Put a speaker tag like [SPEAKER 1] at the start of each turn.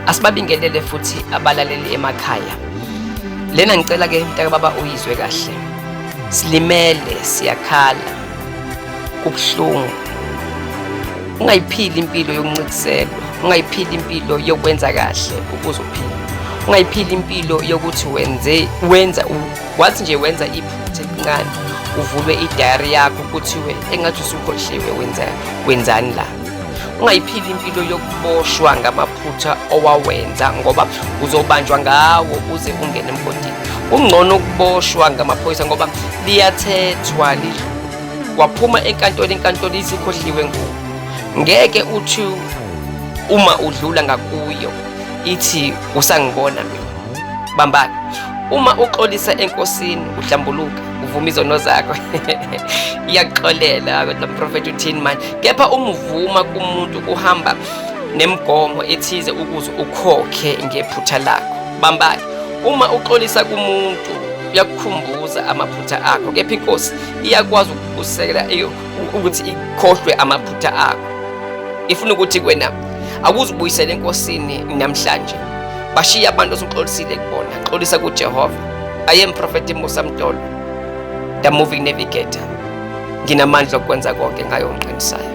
[SPEAKER 1] Asibabingelele futhi abalaleli emakhaya. Lena ngicela ke mntaka baba uyizwe kahle. Silimele siyakhala. Kubuhlungu. Ungayiphili impilo yokuncikiselwa, ungayiphili impilo yokwenza kahle ukuze uphile. Ungayiphili impilo yokuthi wenze wenza wathi nje wenza iphutha elincane uvulwe idayari yakho kuthiwe engathi usukhohliwe wenza wenzani la. Ungayiphili impilo yokuboshwa ngamaphutha owawenza ngoba uzobanjwa ngawo uze ungene emgodini. Kungcono ukuboshwa ngamaphoyisa ngoba liyathethwa lidlule. Waphuma enkantolo, inkantolo isikhohliwe nguwe. Ngeke uthi uma udlula ngakuyo ithi usangibona mina. Bambana. Uma uxolisa enkosini uhlambuluka uvuma izono zakho iyakuxolela kodwa mprofethi uthini manje kepha uma uvuma kumuntu kuhamba nemigomo ethize ukuze ukhokhe ngephutha lakho. Bambana. Uma uxolisa kumuntu uyakukhumbuza amaphutha akho kepha inkosi iyakwazi ukukusekela ukuthi ikhohlwe amaphutha akho. Ifuna ukuthi kwena akuzubuyisele enkosini namhlanje. Bashiya abantu osuxolisile kubona. Xolisa kuJehova. I am Prophet Musa Mtolo, the moving navigator. Nginamandla okwenza konke ngayo ongiqinisayo.